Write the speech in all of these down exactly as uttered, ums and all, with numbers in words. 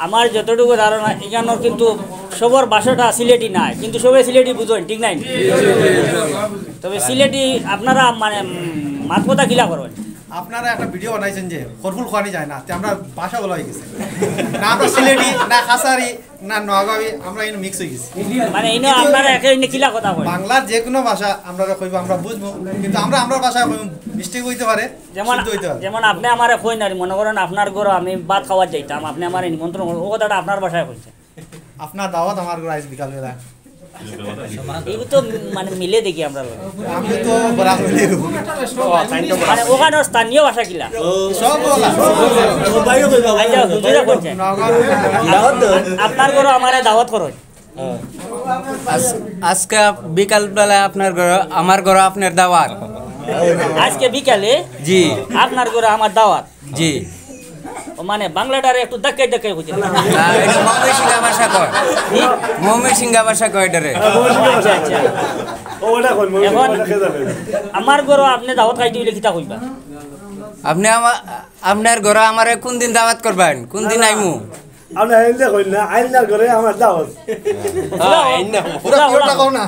আমার যতটুকু ধারণা, এখানোর কিন্তু সবর ভাষাটা সিলেটি নায়, কিন্তু সবে সিলেটি বুঝইন, ঠিক নায়? তবে সিলেটি আপনারা মানে, উম, মাত কথা কিলা করইন? আপনারা একটা ভিডিও বানাইছেন যে খরফুল খোয়ানি যায় না, তে আমরা ভাষা বলা হয়ে গেছে। না আমরা সিলেটি, না খাসারি, না নোয়াগাঁওই, আমরা এনে মিক্স হয়ে গেছি। মানে, এনে আপনারা একে এনে কিলা কথা কইন? বাংলার যে কোনো ভাষা আমরা কইবো, আমরা বুঝবো, কিন্তু আমরা আমরার ভাষায় কইবো, মিস্টেক হইতে পারে, যেমন, শুদ্ধ হইতে পারে। যেমন আপনি আমারে কইন আর মনে করেন আপনার ঘরো আমি ভাত খাওয়ার যাইতাম, আপনি আমারে নিমন্ত্রণ করইন, ও কথাটা আপনার ভাষায় কইছে। আপনার দাওয়াত আমার ঘরো আইজ বিকালবেলা। এগু তো মানে মিলে দেখি আমরা লগে। আমি তো বরাবর মিলে দেবো। মানে ওখানে স্থানীয় ভাষা কিলা? সব বলা। আচ্ছা, হুজুরে কইছে। আপনার ঘরো আমারে দাওয়াত করইন। আজ-, আজকে বিকাল বেলা আপনার ঘরো, আমার ঘরো আপনার দাওয়াত। আজকে বিকালে? জি। আপনার ঘরো আমার দাওয়াত? জি। ও মানে বাংলাটারে একটু ধাক্কাই ধাক্কাই কইতে। না, এটা ময়মনসিংহা ভাষা কয়। কি? ময়মনসিংহা ভাষা কয় এটারে। আচ্ছা, আচ্ছা। ও, ওটা কোন? ময়মনসিংহ এখন ভাষা কে জানে? আমার ঘরো আপনি দাওয়াত খাইতে অইলে কিতা কইবা? আপনি আমা-, আপনার ঘরো আমারে কোন দিন দাওয়াত করবেন? কোন দিন আইমু? আপনি আইন দে কইন না, আইন না করে আমার দাওয়াত। হ্যাঁ, আইন না। পুরা, পুরাটা কও না।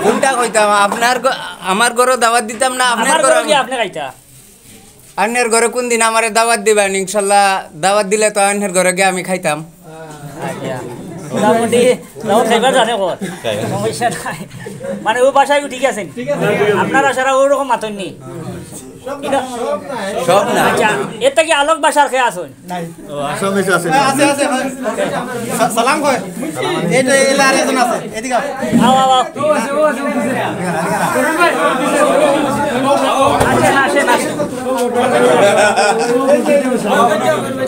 কোনটা কইতাম? আপনার ঘ-, আমার ঘরো দাওয়াত দিতাম না, আপনার আমার ঘরো ঘরো কি আমি আপনি খাইতা? আপনার ঘরো কোন দিন আমারে দাওয়াত দিবেন? ইনশাল্লাহ, দাওয়াত দিলে তো আপনার ঘরো গিয়া আমি খাইতাম। আচ্ছা। মোটামুটি দাওয়াত খাইবার জানে কর। সমস্যা নাই। মানে, ও ভাষায় ঠিক আছে। আপনারা সারা ওরকম মাতইন নি। এটা সব না। আচ্ছা, এর থাকি আলোক ভাষার কে আছইন? ও, আসামিজ আছে। আছে, আছে, হয়। সা-, সালাম কয়। এই তো, এই লারে একজন আছে। এদিকে আও। আও, আও, আও। আসেন, আসেন, আসেন।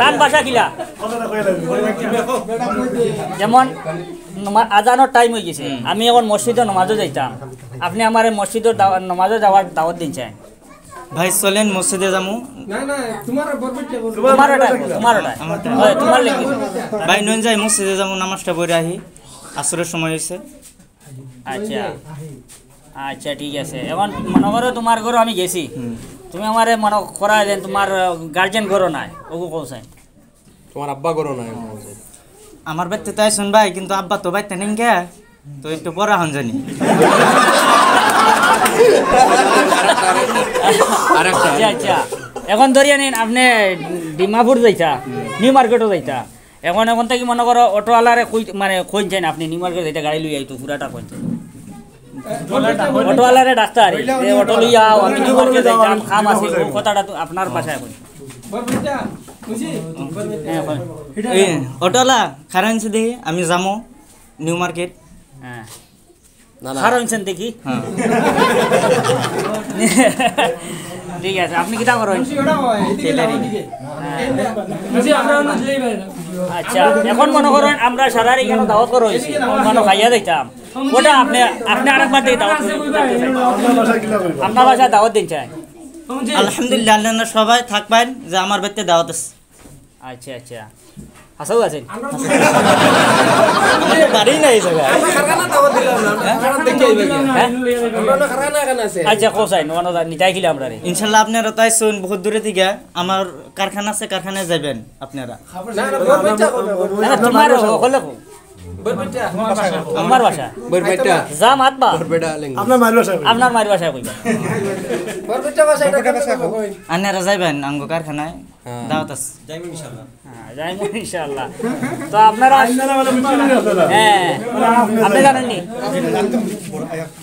তান ভাষা কিলা? যেমন, নমা-, আজানোর টাইম হয়ে গেছে। হুম। আমি এখন মসজিদে নমাজও যাইতাম। আপনি আমারে মসজিদর দাওয়া-, নমাজও যাওয়ার দাওয়াত দিন চাই। ভাই, চলেন মসজিদে যামু। না, না, তোমার বরপেটটা বলবো। তোমার ওটা, তোমার ওটা। আমারটা? হয়, তোমার লেগে। ভাই, নইন যাই মসজিদে যামু, নামাজটা পড়ে আহি। আসরের সময় হইছে। আচ্ছা। আচ্ছা, ঠিক আছে। এখন মনে করো তোমার ঘরো আমি গেছি। হুম। তুমি আমারে মনে করা যেন তোমার, আহ, গার্জিয়ান ঘরো নাই। ওগু কোথায়? তোমার আব্বা ঘরো নাই। আমার বাড়িতে তাই শুন ভাই, কিন্তু আব্বা তো বাড়িতে নেই কে। তো একটু পরে হন জানি। আরেকটা। আচ্ছা, আচ্ছা। এখন ধরিয়া নিন, আপনি ডিমাপুর যাইতা, নিউ মার্কেটও যাইতা। এখন, এখন থাকি মনে করো অটোওয়ালারে কই, মানে, কইন চাইন আপনি নিউ মার্কেট যাইতা, গাড়ি লইয়া আইতো, পুরাটা কইন চাইন। অটোওয়ালারে ডাকতা আরি, যে অটো লইয়া আও, আমি নিউ মার্কেট যাইতাম, কাম আছে, ও কথাটা তো আপনার ভাষায় কইন। হ্যাঁ, কইন। এই অটোওয়ালা, খারাইন সে দেখি, আমি যামো নিউ মার্কেট। হ্যাঁ। না, না। খারাইন সে দেখি। হ্যাঁ। ঠিক আছে, আপনি কিতা করেন? টেইলারিং। হ্যাঁ। আচ্ছা, এখন মনে করেন আমরা সারার এখানে দাওয়াত করা হয়েছে, মানে খাইয়া দিতাম। ওটা আপনি, আপনি আরেকবার দিয়ে দাওয়াত করতে চাই। আপনার বাসায় দাওয়াত দিন চাই। আলহামদুলিল্লাহ, আপনারা সবাই থাকবেন যে আমার বাড়িতে দাওয়াত আছে। আচ্ছা, আচ্ছা। হাছাউ আছেন? বাড়ি নাই জাগা। আমরা কারখানা দাওয়াত দিলাম না, আমরা কারখানা দেখে আইবা কি? হ্যাঁ? আমরা কারখানা এখানে আছে। আচ্ছা, কোথায়? নোয়া নোয়া নিতাই খিলা আমরা রে। ইনশাল্লাহ আপনারা তাই শুন, বহুত দূরে থেকে আমার কারখানা আছে, কারখানায় যাবেন আপনারা। না, না, বরপেটা করবে, বরপেটা। না, না, তোমার হলে কো? বরপেটা। আমার বাসা। বরপেটা। যা মাত বা। বরপেটা লেঙ্গু। আপনার মায়ের বাসা কই? আপনার মায়ের বাসা কই? বরপেটা বাসা, এটা বরপেটা বাসা কই? আপনারা যাইবেন আঙ্গো কারখানায়? হ্যাঁ। দাওয়াত আছে। যাইমু ইনশাআল্লাহ। হ্যাঁ, যাইমু ইনশাআল্লাহ। তো আপনারা আইন না, না, মানে, বুঝছেন না, দাদা? হ্যাঁ। মানে, আপনি আপনি জানেন নি?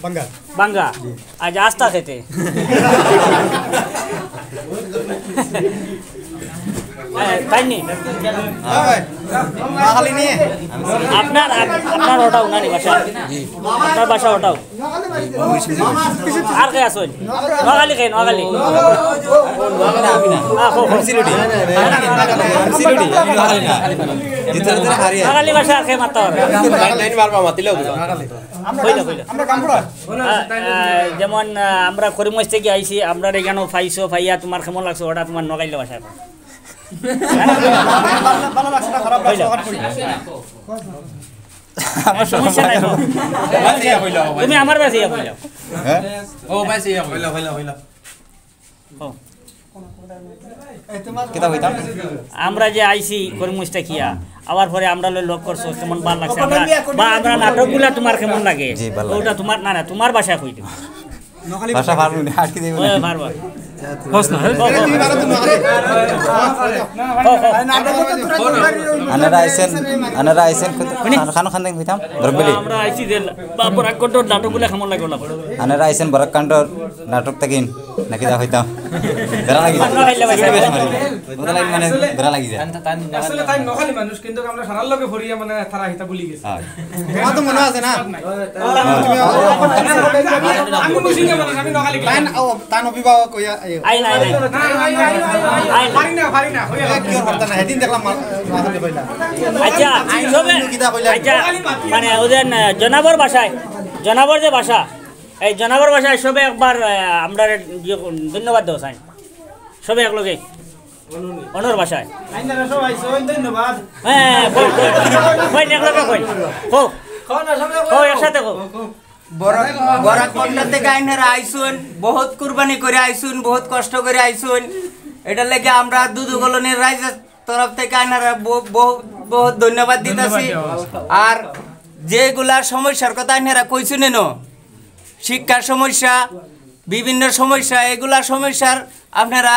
বাঙ্গা। বাঙ্গা? আজ আস্তা খেতে। হ্যাঁ, তাই নি? হ্যাঁ ভাই। খালি নিয়ে? আপনার, আপ-, আপনার ওটা উনারই বাসা? জি। আপনার বাসা ওটাও? আর কে আছইন? নোয়াখালী কে, নোয়াখালী? হ্যাঁ, কও, কও। সিলেটি। সিলেটি, নোয়াখালী না। ভিতরে ভিতরে হারিয়ে। নোয়াখালী ভাষা আর কে মাততে পারে? লাইন লাইন মারবা, মাতিলেও দিবা। কইলা, কইলা। আমরা গামবুড়া। আ, আ, যেমন, আ, আমরা করিমগঞ্জ থেকে আইছি, আমরা এখানেও পাইছো, পাইয়া তোমার কেমন লাগছে? ওটা তোমার নোয়াখালী ভাষায় কও। ভালো লাগছে না, খারাপ লাগছে, কইলা। হঠাৎ করে। আমার সমস্যা নাই। ভাই, ইয়া কইলা, ভাই। তুমি আমার কাছে ইয়া কইলা। হ্যাঁ? ও, ভাই, ইয়া কইলা। কইলা, কইলা, কইলা। ও। কিতা কইতাম? আমরা যে আইছি করিমগঞ্জ থাকিয়া, আবার পরে আমরা লই লগ করছো, কেমন ভালা লাগছে? আমরা, বা আমরা নাটকগুলা তোমার কেমন লাগে? জি, ভালা লাগে। ওটা তোমার, না, না, তোমার ভাষায় কই দিও। ভাষা পারবো না, আর কি দেবো না। ওই, পারবো। কস না, হ্যাঁ? কও, কও। আনারা আইছেন, আনারা আইছেন, খানো খান দেখি কইতাম, বরকবেলি। আমরা আইছি যে, বা, বরাক কণ্ঠর নাটকগুলা কেমন লাগে ওলা? আনারা আইছেন বরাক কণ্ঠর নাটক থাকিন, নাকি দা হইতাম। বেড়া লাগি যায়। বেশ মারি। ওটা লাইন মানে বেড়া লাগি যায়। আসলে তাই নোয়াখালী মানুষ, কিন্তু আমরা সারার লগে ভরিয়া মানে তারা হিতা ভুলি গেছে। হ্যাঁ। তোমার তো মনে আছে না? আমি মুসলিম মানুষ, আমি নোয়াখালী। তাই না, ও, তান অভিভাবক কইয়া, এই, আই না, আই না। না, না, আই না, আই না, আই না। আই না। পারি না, পারি না, হইয়া এ, কি ওর কথা না, সেদিন দেখলাম মা-, মাথাতে কইলা। আচ্ছা, সবে, কিতা কইলা? আচ্ছা, মানে, ওদের, আহ, জনাবর ভাষায়, জনাবর যে ভাষা, এই জনাবর ভাষায় সবে একবার, আহ, আমরা ইয়ে, ধন্যবাদ দেও, সাইন। সবে এক লগে। অনর ভাষায়। আইনারা সব আইছো, ধন্যবাদ। হ্যাঁ, হ্যাঁ, কই, কই, কই, কই, একসাথে কই। বরাক, বরাক কন্যা থেকে আইনারা আইছুন, বহুত কুরবানি করে আইছুন, বহুত কষ্ট করে আইছুন। এটার লাগি আমরা দুদু কলোনির রাইজের তরফ থেকে আইনারা ব-, বহু-, বহুত ধন্যবাদ দিতাছি। আর যেগুলা সমস্যার কথা আইনারা কইছুন এনো, শিক্ষার সমস্যা, বিভিন্ন সমস্যা, এগুলা সমস্যার আপনারা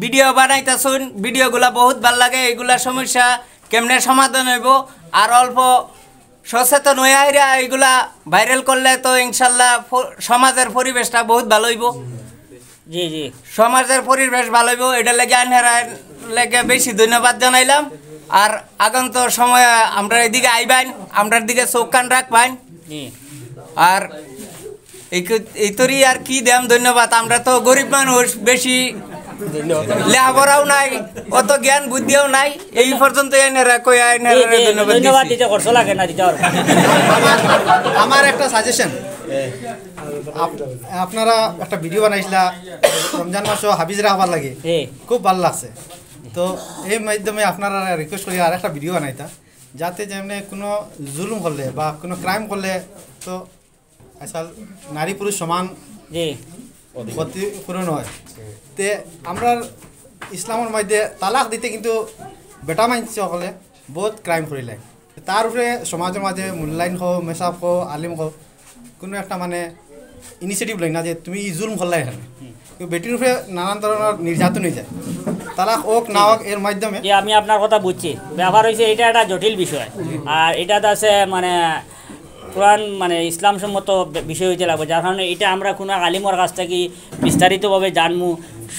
ভিডিও বানাইতাছুন, ভিডিওগুলা বহুত ভালা লাগে। এগুলা সমস্যা কেমনে সমাধান হইব, আর অল্প সচেতন হইয়া আইরা এগুলা ভাইরাল করলে তো ইনশাল্লাহ ফ-, সমাজের পরিবেশটা বহুত ভালা হইব। জি, জি। সমাজের পরিবেশ ভালা হইব, এটা লেগে আনহারা লেগে বেশি ধন্যবাদ জানাইলাম। আর আগন্ত সময় আমরা এদিকে আইবেন, আমরার দিকে চোখ কান রাখবেন। জি। আর এই ক-, এই তরি আর কি দেম ধন্যবাদ, আমরা তো গরিব মানুষ, বেশি লেখাপড়াও নাই, অত জ্ঞান বুদ্ধিও নাই। এই পর্যন্ত এনারা কই, এনারা এই যে ধন্যবাদ ধন্যবাদ দিছি। দিতে খরচ লাগে না, দিতে পারবো। আমার একটা সাজেশন, আপনারা একটা ভিডিও বানাইছিলা রমজান মাসও হাফিজ রাখবার লাগে, জি। খুব ভালা লাগছে। তো এই মাধ্যমে আপনারা রিকোয়েস্ট করি আর একটা ভিডিও বানাইতা, যাতে যেমনি কোনো জুলুম করলে বা কোনো ক্রাইম করলে তো আজকাল নারী পুরুষ সমান জি। ক্ষতিপূরণ হয়। তে আমরা ইসলামের মধ্যে তালাক দিতে কিন্তু বেটা মানছে সকলে বহুত ক্রাইম করিলে। তার উপরে সমাজের মাঝে মূল্যায়ন হোক, মেসাব হোক, আলিম হোক, কোনো একটা মানে ইনিশিয়েটিভ লয় না যে তুমি এই জুলুম করলা এখানে। তো বেটির উপরে নানান ধরনের নির্যাতন হয়ে যায়, তালাক হোক না হোক এর মাধ্যমে। জি, আমি আপনার কথা বুঝছি। ব্যাপার হইছে এটা একটা জটিল বিষয়, আর এটা তো আছে মানে কোরআন মানে ইসলাম সম্মত বে-, বিষয় হইতে লাগবে, যার কারণে এটা আমরা কোনো আলিমর কাছ থেকে বিস্তারিতভাবে জানমু,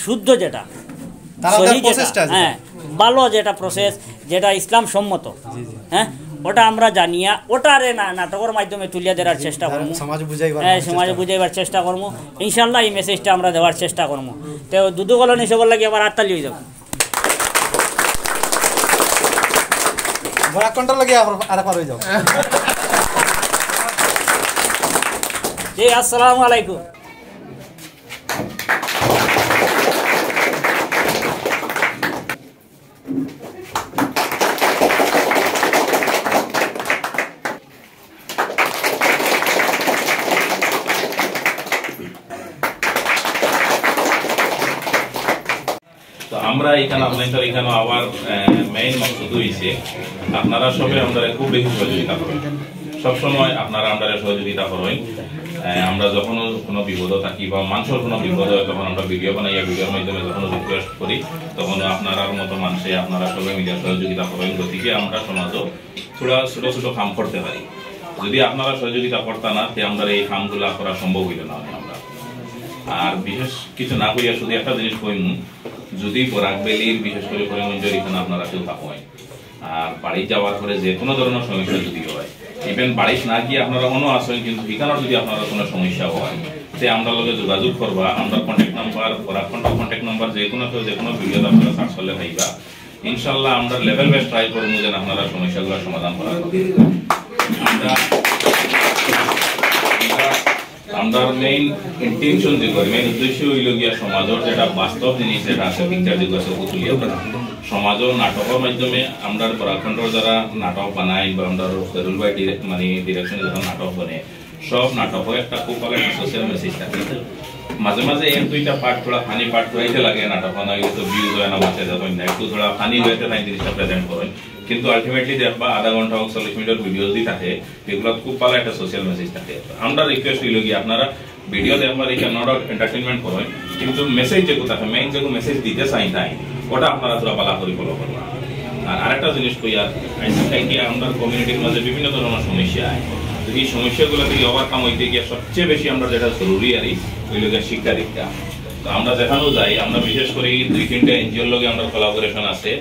শুদ্ধ যেটা, তারা ওদের সহি যেটা, প্রসেসটা যেটা। হ্যাঁ, ভালো যেটা প্রসেস, যেটা ইসলাম সম্মত, জি, জি। হ্যাঁ, ওটা আমরা জানিয়া ওটারে না-, নাটকের মাধ্যমে তুলিয়া ধরার চেষ্টা করমু। সমাজ বুঝাইবার হ্যাঁ, চেষ্টা সমাজে করমু। বুঝাইবার চেষ্টা করমু। ইনশাল্লাহ এই মেসেজটা আমরা দেওয়ার চেষ্টা করমু। তো দুদু কলোনি সবার লাগি আবার আটতালি হয়ে যাবো। বরাক কন্ট্রোল লাগে আর, আর পার হয়ে যাও। জি, আসসালামু আলাইকুম। তো আমরা এখানে আপনাদের এখানে আবার, আহ, মেইন মকসুদ হইছে আপনারা সবে আমরা খুব বেশি সহযোগিতা করবেন, সবসময় আপনারা আমরা সহযোগিতা করবেন। আহ, আমরা যখন কোনো বিপদে থাকি বা মানুষের কোনো বিপদ হয়, তখন আমরা ভিডিও বানাইয়া ভিডিওর মাধ্যমে যখন রিকোয়েস্ট করি, তখন আপনারার মতো মানুষে আপনারা সবাই মিলে সহযোগিতা করবেন। গতিকে আমরা সমাজও থোড়া ছোট ছোট কাম করতে পারি। যদি আপনারা সহযোগিতা করতা না, তে আমরা এই কামগুলা করা সম্ভব হইল না আমরা। আর বিশেষ কিছু না কইয়া শুধু একটা জিনিস কইমু, যদি বরাক ভ্যালির বিশেষ করে করিমগঞ্জের এখানে আপনারা কেউ থাকেন, আর বাড়ি যাওয়ার পরে যে কোনো ধরনের সমস্যা যদি হয়, ইভেন বাড়িত না গিয়া আপনারা অন্য আছেন, কিন্তু এখানে যদি আপনারা কোনো সমস্যা হয়, তে আমরা লগে যোগাযোগ করবা। আমরা contact number, Barak contact number যে কোনো কেউ যে কোনো ভিডিওতে আপনারা সার্চ করলে পাইবা। ইনশাল্লাহ আমরা লেভেল বেস ট্রাই করবো যেন আপনারা সমস্যাগুলো সমাধান করা। আমরা, আমরা, আমরা মেইন ইন্টেনশন যে করি, মেইন উদ্দেশ্য হইল গিয়া সমাজের যেটা বাস্তব জিনিস যেটা আছে, পিকচার যেগুলো আছে, ওগুলো তুলিয়া ধরা। সমাজও নাটকের মাধ্যমে আমরা বরাক কন্ঠর যারা নাটক বানাই বা আমরা ফেরুল ভাই ডিরেক্ট, মানে, ডিরেকশনে যারা নাটক বনে, সব নাটকও একটা খুব ভালো একটা সোশ্যাল মেসেজ থাকে। মাঝে মাঝে এক দুইটা পার্ট থোড়া ফানি পার্ট করাইতে লাগে, নাটক না হইলে তো ভিউজ হয় না, মাসে যখন না, একটু থোড়া ফানি ওয়েতে তাই জিনিসটা প্রেজেন্ট করেন। কিন্তু আলটিমেটলি দেখবা আধা ঘন্টা হোক, চল্লিশ মিনিটের ভিডিও যদি থাকে, এগুলো খুব ভালো একটা সোশ্যাল মেসেজ থাকে। তো আমরা রিকোয়েস্ট হইল কি, আপনারা ভিডিও দেখবার এই নো ডাউট এন্টারটেইনমেন্ট করেন, কিন্তু মেসেজ যেগুলো থাকে, মেইন যেগুলো মেসেজ দিতে চাই তাই, ওটা আপনারা থোড়া ভালো করে ফলো করবেন। আর আরেকটা জিনিস কই, আর আইসি থাকি আমরা কমিউনিটির মাঝে বিভিন্ন ধরনের সমস্যা হয়। তো এই সমস্যাগুলো থেকে ওভারকাম হইতে গিয়ে সবচেয়ে বেশি আমরা যেটা জরুরি আর কি, ওই লোকের শিক্ষা দীক্ষা। তো আমরা যেখানেও যাই, আমরা বিশেষ করে এই দুই তিনটা এনজিওর লগে আমরা কোলাবোরেশন আছে।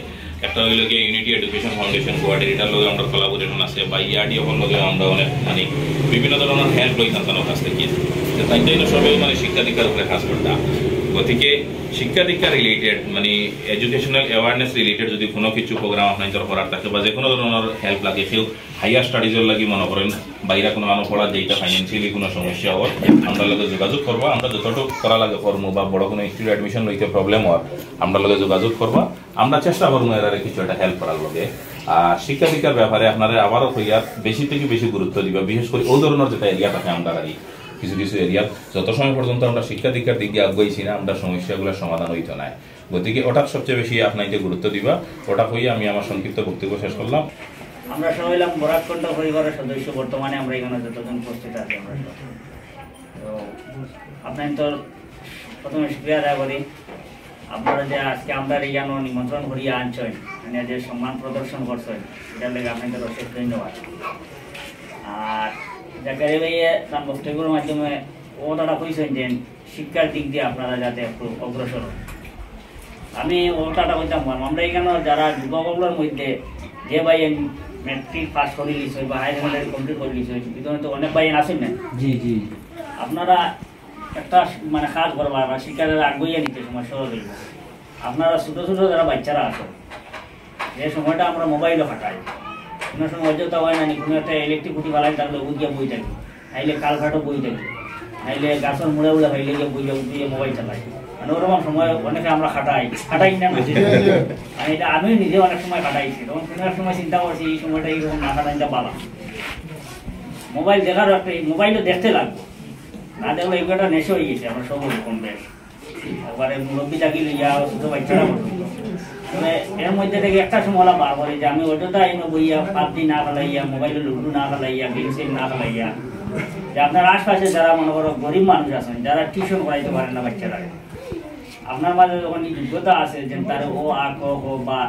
একটা হইল গিয়ে ইউনিটি এডুকেশন ফাউন্ডেশন গুয়াহাটির, এটার লগে আমরা কোলাবোরেশন আছে, বা ইআরডিএফর লগে আমরা অনেক মানে বিভিন্ন ধরনের হেল্প লই তাদের কাছ থেকে। তো তাই তো সবাই মানে শিক্ষা দীক্ষার উপরে কাজ করতাম। গতিকে শিক্ষা দীক্ষা রিলেটেড মানে এডুকেশনাল অ্যাওয়ারনেস রিলেটেড যদি কোনো কিছু প্রোগ্রাম আপনার করার থাকে বা যে কোনো ধরনের হেল্প লাগে, কেউ হায়ার স্টাডিজের লাগি মনে করেন বাইরে কোনো আনো পড়া যেটা ফাইন্যান্সিয়ালি কোনো সমস্যা হয়, আমরা লগে যোগাযোগ করবো। আমরা যতটুকু করা লাগে করবো, বা বড় কোনো ইনস্টিটিউট অ্যাডমিশন লইতে প্রবলেম হয়, আমরা লগে যোগাযোগ করবা। আমরা চেষ্টা করবো এরারে কিছু একটা হেল্প করার লগে। আর শিক্ষা দীক্ষার ব্যাপারে আপনারা আবারও কইয়ার বেশি থেকে বেশি গুরুত্ব দিবা, বিশেষ করে ওই ধরনের যেটা এরিয়া থাকে আমরা আর কি, কিছু কিছু এরিয়া যত সময় পর্যন্ত আমরা শিক্ষা দীক্ষার দিকে আগুয়াইছি না, আমরা সমস্যাগুলোর সমাধান হইতো না। গতিকে ওটা সবচেয়ে বেশি আপনাকে গুরুত্ব দিবা। ওটা কইয়া আমি আমার সংক্ষিপ্ত বক্তব্য শেষ করলাম। আমরা সবাই হইলাম বরাক কণ্ঠ পরিবারের সদস্য। বর্তমানে আমরা এখানে যতজন উপস্থিত আছি আমরা সব। তো আপনার তো প্রথমে শুক্রিয়া আদায় করি, আপনারা যে আজকে আমরা ইয়ানো নিমন্ত্রণ করিয়া আনছেন, মানে যে সম্মান প্রদর্শন করছেন, এটার লেগে আপনাদের অশেষ ধন্যবাদ। আর জাকারি ভাইয়ে তার বক্তব্যের মাধ্যমে ও তারা কইছেন যে শিক্ষার দিক দিয়ে আপনারা যাতে একটু অগ্রসর হন। আমি ওটাটা কইতাম পারলাম, আমরা এখানে যারা যুবকগুলোর মধ্যে যে ভাই মেট্রিক পাস করে লিছে বা হায়ার সেকেন্ডারি কমপ্লিট করে লিছে, ভিতরে তো অনেক ভাই আছেন না। জি জি। আপনারা একটা মানে কাজ করবা বা শিক্ষাটা আগুইয়ে নিতে সময় সহজ হইব। আপনারা ছোটো ছোটো যারা বাচ্চারা আছো, যে সময়টা আমরা মোবাইলও খাটাই, কোনো সময় অযথা হয় না নি, কোনো একটা ইলেকট্রিক খুঁটি ফালাই থাকলে ওগুলো গিয়ে বই থাকি, নাইলে কালভার্টও বই থাকি, নাইলে গাছের মুড়ে উড়ে ফাইলে গিয়ে বই যাবো, তুই মোবাইল চালাই। মানে ওরকম সময় অনেকে আমরা খাটাই, খাটাই না না। মানে এটা আমি নিজে অনেক সময় খাটাইছি, তখন কোনো এক সময় চিন্তা করছি এই সময়টা এইরকম না খাটাইতে পারলাম। মোবাইল দেখার একটা, এই মোবাইলও দেখতে লাগবো, না দেখলে এগুলো একটা নেশা হয়ে গেছে আমার সব কম বেশ। একবারে মুরব্বী থাকি লইয়া ছোট বাচ্চারা পর্যন্ত। তবে এর মধ্যে থেকে একটা সময় ওলা বার করে যে আমি অযথা এনে বইয়া পাবজি না খেলাইয়া, মোবাইলে লুডু না খেলাইয়া, গেম সেম না খেলাইয়া, যে আপনার আশপাশে যারা মনে করো গরিব মানুষ আছেন, যারা টিউশন করাইতে পারেন না বাচ্চারা, আপনার মাঝে যখন এই যোগ্যতা আছে যে তার ও আ ক খ বা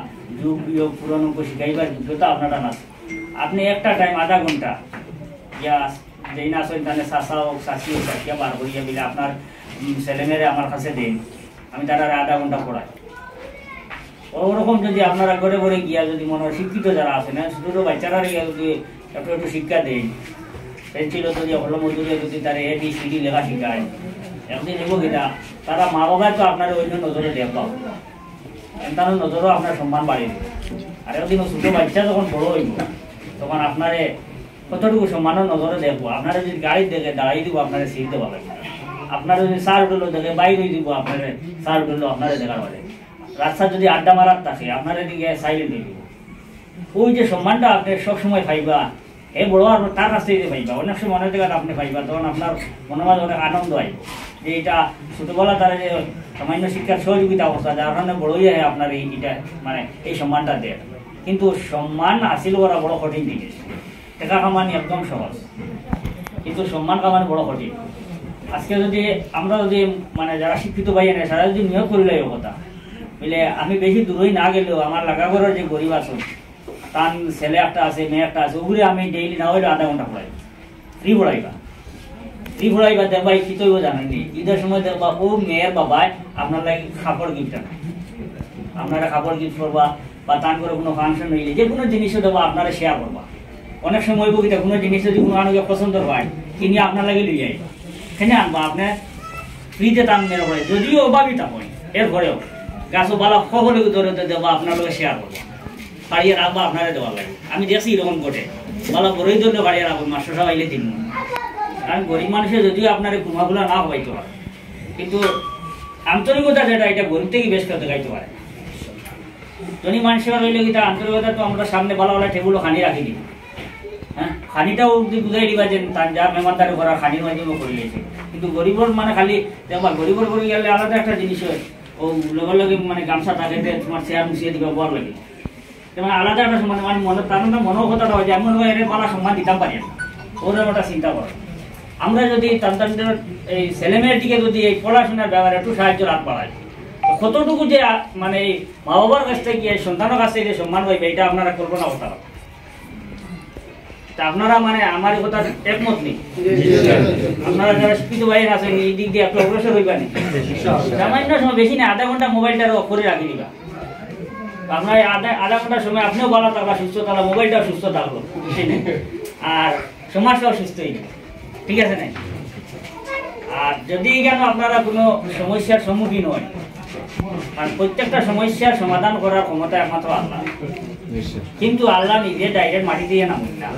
যোগ বিয়োগ পূরণ অঙ্ক শিখাইবার যোগ্যতা আপনারা না আছে, আপনি একটা টাইম আধা ঘন্টা ইয়া যেই না আছেন তাহলে চাচা হোক চাচি হোক চাচিয়া বার করিয়া দিলে আপনার উম, ছেলেমেয়েরে আমার কাছে দেন, আমি তারা আধা ঘন্টা পড়াই। ওরকম যদি আপনারা ঘরে ঘরে গিয়া যদি মনে হয় শিক্ষিত যারা আছে না, ছোটো ছোটো বাচ্চারা গিয়া যদি একটু একটু শিক্ষা দেন, পেন্সিল যদি হলো মজুরি যদি তারা এ বি সি ডি লেখা শিখায়, একদিন এগো কিনা তারা মা বাবায় তো আপনারা অন্য নজরে দেখবা, সন্তানের নজরও আপনার সম্মান বাড়িয়ে দিবে। আর একদিন ও ছোটো বাচ্চা যখন বড় হইব, তখন আপনারে কতটুকু সম্মানের নজরে দেখবো। আপনারা যদি গাড়ি দেখে দাঁড়াই দিব, আপনারা সিট দেওয়া লাগবে। আপনারা যদি চার হোটেলও দেখে বাইর হয়ে দিব, আপনারা চার হোটেলও আপনারা দেখার বাদে। রাস্তা যদি আড্ডা মারার থাকে, আপনারা দিকে সাইলেন্ট হয়ে দিব। ওই যে সম্মানটা আপনি সবসময় পাইবা, এ বড় আর তার কাছ থেকে পাইবা, অনেক সময় অনেক জায়গাতে আপনি পাইবা, তখন আপনার মনে হয় অনেক আনন্দ আইব যে এটা ছোটোবেলা তারা যে সামান্য শিক্ষার সহযোগিতা অবস্থা, যার কারণে বড়ই হয় আপনার এই এটা মানে এই সম্মানটা দেয়। কিন্তু সম্মান হাসিল করা বড় কঠিন জিনিস। টাকা কামানি একদম সহজ, কিন্তু সম্মান কামানি বড় কঠিন। আজকে যদি আমরা যদি মানে যারা শিক্ষিত ভাই এনে সারা যদি নিয়োগ করিলে এই কথা, বুঝলে আমি বেশি দূরই না গেলেও আমার লাগা ঘরের যে গরিব আছে, তার ছেলে একটা আছে, মেয়ে একটা আছে, ওগুলি আমি ডেইলি না হইলে আধা ঘন্টা পড়াই, ফ্রি পড়াইবা, ফ্রি পড়াইবা। দেখবা এই কি তৈব জানেননি, ঈদের সময় দেখবা ও মেয়ের বাবায় আপনার লাগে কাপড় গিফট আনে, আপনারা কাপড় গিফট করবা বা তান করে কোনো ফাংশন হইলে যে কোনো জিনিসও দেবো আপনারা শেয়ার করবা। অনেক সময় হইব কিতা কোনো জিনিস যদি কোনো আনুকে পছন্দ হয়, কিনে আপনার লাগে লই যাইবা, এখানে আনবা, আপনি ফ্রিতে তান মেরে পড়ে যদিও অভাবিতা হয়, এরপরেও গাছও বালা সকলে ধরে তো দেবো আপনার লগে শেয়ার করবো, পাড়িয়ে রাখবা আপনারা দেওয়ার লাগে। আমি দেখছি এরকম ঘটে, বালা বড়ই ধরলে পাড়িয়ে রাখবো, মাস্টার সাহেব আইলে দিন। কারণ গরিব মানুষের যদিও আপনার ঘুমাগুলা না হবাইতে পারে, কিন্তু আন্তরিকতা যেটা এটা গরিব থেকে বেশ কেউ দেখাইতে পারে। ধনী মানুষের হইলে কি তার আন্তরিকতা তো আমরা সামনে ভালো ভালো টেবিলও খানি রাখি দিব। হ্যাঁ, খানিটাও যদি বুঝাই দিবা যে তার যা মেহমানদারি করার খানির মাধ্যমে করে নিয়েছে, গরিবর মানে খালি দেখবা, গরিবর ঘরো গেলে আলাদা একটা জিনিস অয়। ও লগে লগে মানে গামছা থাকে যে তোমার চেয়ার মুছিয়া দিবা, বওয়ার লাগি। তে মানে আলাদা একটা সময় মানে মনে, তার মানে মনে কথাটা অয় যে আমি মনে হয় এর ভালা সম্মান দিতাম পারি না। ওরা ওটা চিন্তা করে। আমরা যদি তান তান এই ছেলেমেয়ের দিকে যদি এই পড়াশোনার ব্যাপারে একটু সাহায্যর হাত বাড়াই, তো কতটুকু যে আ-, মানে এই মা বাবার কাছ থেকে এই সন্তানের কাছ থেকে যে সম্মান পাইবে, এটা আপনারা কল্পনা করতে পারেন। তা আপনারা মানে আমার এই কথা একমত নি? আপনারা যারা শিক্ষিত ভাই আছেন, এই দিক দিয়ে একটু অগ্রসর হইবা নি? সামান্য সময়, বেশি না, আধা ঘন্টা মোবাইলটা off করে রাখি দিবা। আপনার এই আধা, আধা ঘন্টার সময় আপনিও ভালো থাকবা, সুস্থ থাকবা, মোবাইলটাও সুস্থ থাকলো, বুঝছেন? আর সমাজটাও সুস্থ হইবে, ঠিক আছে না? আর যদি কেন আপনারা কোনো সমস্যার সম্মুখীন হন, আর প্রত্যেকটা সমস্যার সমাধান করার ক্ষমতা একমাত্র আল্লাহ। কিন্তু আল্লাহ নিজে direct মাটি দিয়ে না, না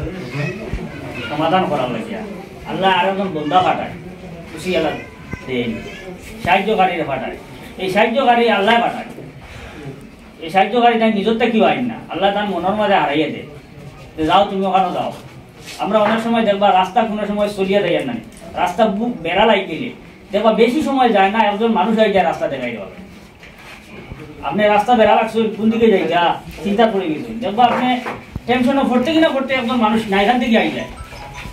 সমাধান করার লাগিয়া আল্লাহ আর একজন বন্দা পাঠায়, খুশি আল্লাহ দেন, সাহায্যকারীরে পাঠায়। এই সাহায্যকারী আল্লাহ পাঠায়। এই সাহায্যকারী তাই নিজের থেকে কেউ আইন না, আল্লাহ তার মনের মাঝে হারাইয়া দেয় যে, "যাও, তুমি ওখানে যাও।" আমরা অনেক সময় দেখবা রাস্তা কোনো সময় চলিয়া যাইয়ার না, রাস্তা বুক বেড়া লাগি গেলে দেখবা বেশি সময় যায় না, একজন মানুষ আই যায় রাস্তা দেখাই দেওয়া। আপনি রাস্তা বেড়া লাগছে, কোন দিকে যাইবা, চিন্তা করে গেছেন। দেখবা আপনি টেনশনে পড়তে কিনা পড়তে একজন মানুষ না এখান থেকে আই যায়।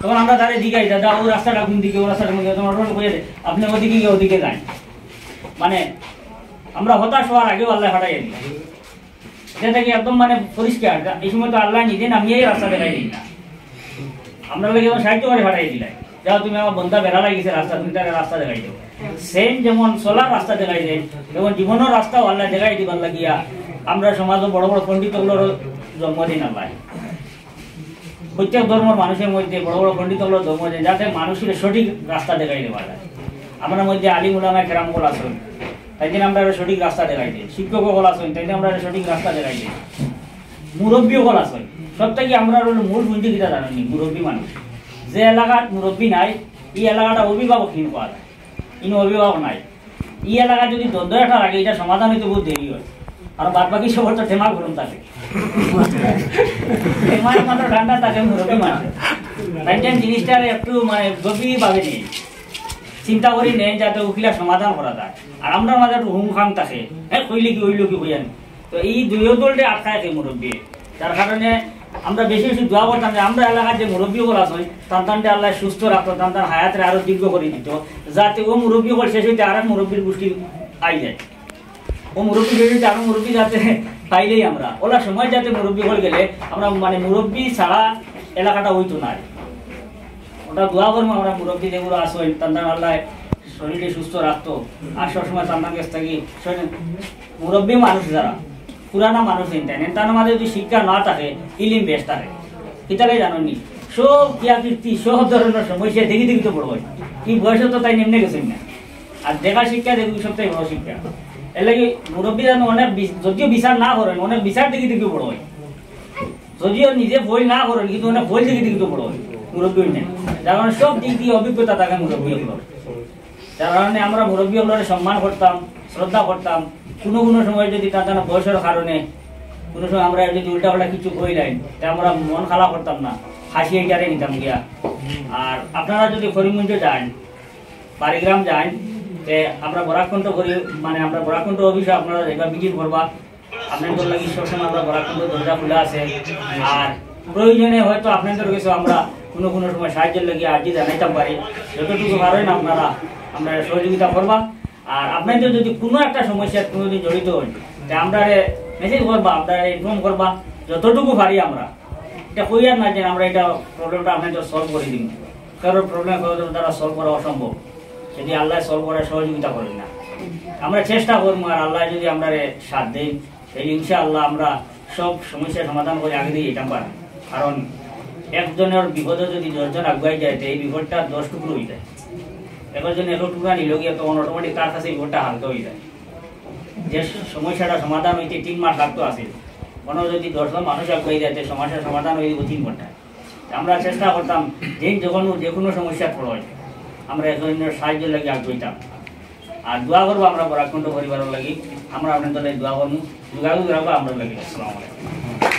তখন আমরা তারে জিগাই, "দাদা, ও রাস্তাটা কোন দিকে, ও রাস্তাটা কোন দিকে?" তোমার রোড কইয়া দেয়, আপনি ওদিকে গিয়ে ওদিকে যান। মানে আমরা হতাশ হওয়ার আগেও আল্লাহ ফাটাই দিই। এটা থেকে একদম মানে পরিষ্কার, এই সময় তো আল্লাহ নিজে নামিয়েই রাস্তা দেখাই দিন না, আমরা লাগে যখন সাহায্য করে ফাটাই দিলাই, "যাও, তুমি আমার বন্দা বেড়া লাগিছে রাস্তা, তুমি তারে রাস্তা দেখাই দেও।" সেম যেমন চলার রাস্তা দেখাই দেয়, তেমন জীবনের রাস্তাও আল্লাহ দেখাই দিবার লাগিয়া আমরা সমাজও বড় বড় পণ্ডিত অকলর জন্মদিন আল্লাহ। প্রত্যেক ধর্মর মানুষের মধ্যে বড় বড় পণ্ডিত অকলর জন্মদিন, যাতে মানুষের সঠিক রাস্তা দেখাই দেওয়া যায়। আমরা মধ্যে আলিম উলামা কেরাম অকল আছেন, তাই জন্য আমরা সঠিক রাস্তা দেখাই দিই। শিক্ষক অকল আছেন, তাই জন্য আমরা সঠিক রাস্তা দেখাই দিই। মুরব্বী অকল আছেন, সব থেকে আমরা হলো মূল পুঁজি কিতা জানেননি? মুরব্বী মানুষ। যে এলাকার মুরব্বী নাই, এই এলাকাটা অভিভাবকহীন পাওয়া যায়। ইনো অভিভাবক নাই। এই এলাকায় যদি দ্বন্দ্ব একটা লাগে, এটা সমাধান হইতে বহুত দেরি হয়। আর বাদ বাকি সবার তো ঠেমা গরম থাকে। ঠেমা একমাত্র ঠান্ডা থাকে মুরব্বী মানুষ। তাই জন্য জিনিসটা একটু মানে গভীরভাবে নেই, চিন্তা করি নেই যাতে উকিলা সমাধান করা যায়। আর আমরা মাঝে একটু হুম খাম থাকে, হ্যাঁ, কইলে কি হইলো কি হইয়া নি। তো এই দুইও দলটা আটকায় থাকে মুরব্বী, যার কারণে আমরা বেশি বেশি দোয়া করতাম যে আমরা এলাকার যে মুরব্বী অকল আছেন, তান তানরে আল্লাহ সুস্থ রাখতো, তান তান হায়াতরে আরো দীর্ঘ করে দিত, যাতে ও মুরব্বী অকল শেষ হইতে আরেক মুরব্বীর গোষ্ঠী আই যায়। ও মুরব্বী শেষ হইতে আরো মুরব্বী যাতে পাইলেই আমরা ওলা সময় যাতে মুরব্বী অকল গেলে আমরা মানে মুরব্বী ছাড়া এলাকাটা হইতো না। ওটা দোয়া করবো আমরা মুরব্বী যেগুলো আছেন, তান তান আল্লাহ শরীরে সুস্থ রাখতো। আর সবসময় তান তান কাছ থেকে শরীরে মুরব্বী মানুষ যারা, পুরানা মানুষ ইন্টারনেট, তার মাঝে যদি শিক্ষা না থাকে, ইলিম বেশ থাকে। কিতালে জানো নি? সব ক্রিয়াকীর্তি, সব ধরনের সমস্যা দেখি দেখি তো বড় হয়। এই বয়সে তো তাই নিম্নে গেছেন না। আর দেখা শিক্ষা দেখবি সবথেকে বড় শিক্ষা। এর লাগি মুরব্বী জানো অনেক বিচ-, যদিও বিচার না করেন, অনেক বিচার দেখি দেখি বড় হয়। যদিও নিজে ভুল না করেন, কিন্তু অনেক ভুল দেখি দেখি তো বড় হয় মুরব্বী হইলে। যার কারণে সব দিক দিয়ে অভিজ্ঞতা থাকে মুরব্বী অকলর। যার কারণে আমরা মুরব্বী অকলরে সম্মান করতাম, শ্রদ্ধা করতাম। কোনো কোনো সময় যদি তার তার বয়সের কারণে কোনো সময় আমরা যদি উল্টাপাল্টা কিছু কইলাই, তে আমরা মন খারাপ করতাম না, হাসি এটারে নিতাম গিয়া। আর আপনারা যদি করিমগঞ্জ যান, বাড়িগ্রাম যান, তে আমরা বরাকণ্ঠ করি, মানে আমরা বরাকণ্ঠ অফিসে আপনারা যাইবা, ভিজিট করবা। আপনাদের লাগি সবসময় আমরা বরাকণ্ঠ দরজা খোলা আছে। আর প্রয়োজনে হয়তো আপনাদের কাছে আমরা কোনো কোনো সময় সাহায্যের লাগি আর্জি জানাইতাম পারি। যতটুকু পারেন আপনারা আমরা সহযোগিতা করবা। আর আপনাদের যদি কোনো একটা সমস্যা কোনোদিন জড়িত হয়, তে আমরা মেসেজ করবা, আমরা ইনফর্ম করবা, যতটুকু পারি আমরা। এটা কইয়ার না যে আমরা এটা প্রবলেমটা আপনাদের সলভ করে দিব, কারোর প্রবলেম কারোর দ্বারা সলভ করা অসম্ভব। যদি আল্লাহ সলভ করার সহযোগিতা করেন না, আমরা চেষ্টা করবো। আর আল্লাহ যদি আমরা সাথ দেন, তাহলে ইনশাআল্লাহ আমরা সব সমস্যার সমাধান করে আগে দিয়ে যেতাম পারি। কারণ একজনের বিপদে যদি দশজন আগুয়াই যায়, তো এই বিপদটা দশ টুকরো হয়ে যায়। একজন এক টুকরা নিল গিয়ে, তখন অটোমেটিক তার কাছে বিপদটা হালকা হয়ে যায়। যে সমস্যাটা সমাধান হইতে তিন মাস লাগতো আছে, কোনো যদি দশজন মানুষ আগুয়াই যায়, তো সমস্যার সমাধান হয়ে যাবে তিন ঘন্টায়। আমরা চেষ্টা করতাম যে যখন যে কোনো সমস্যা পড়ে, আমরা একজনের সাহায্য লাগে আগুয়াইতাম। আর দোয়া করবো আমরা বরাকণ্ঠ পরিবারের লাগি, আমরা আপনাদের লাগি দোয়া করবো, যোগাযোগ রাখবো আমরা লাগি। আসসালামু আলাইকুম।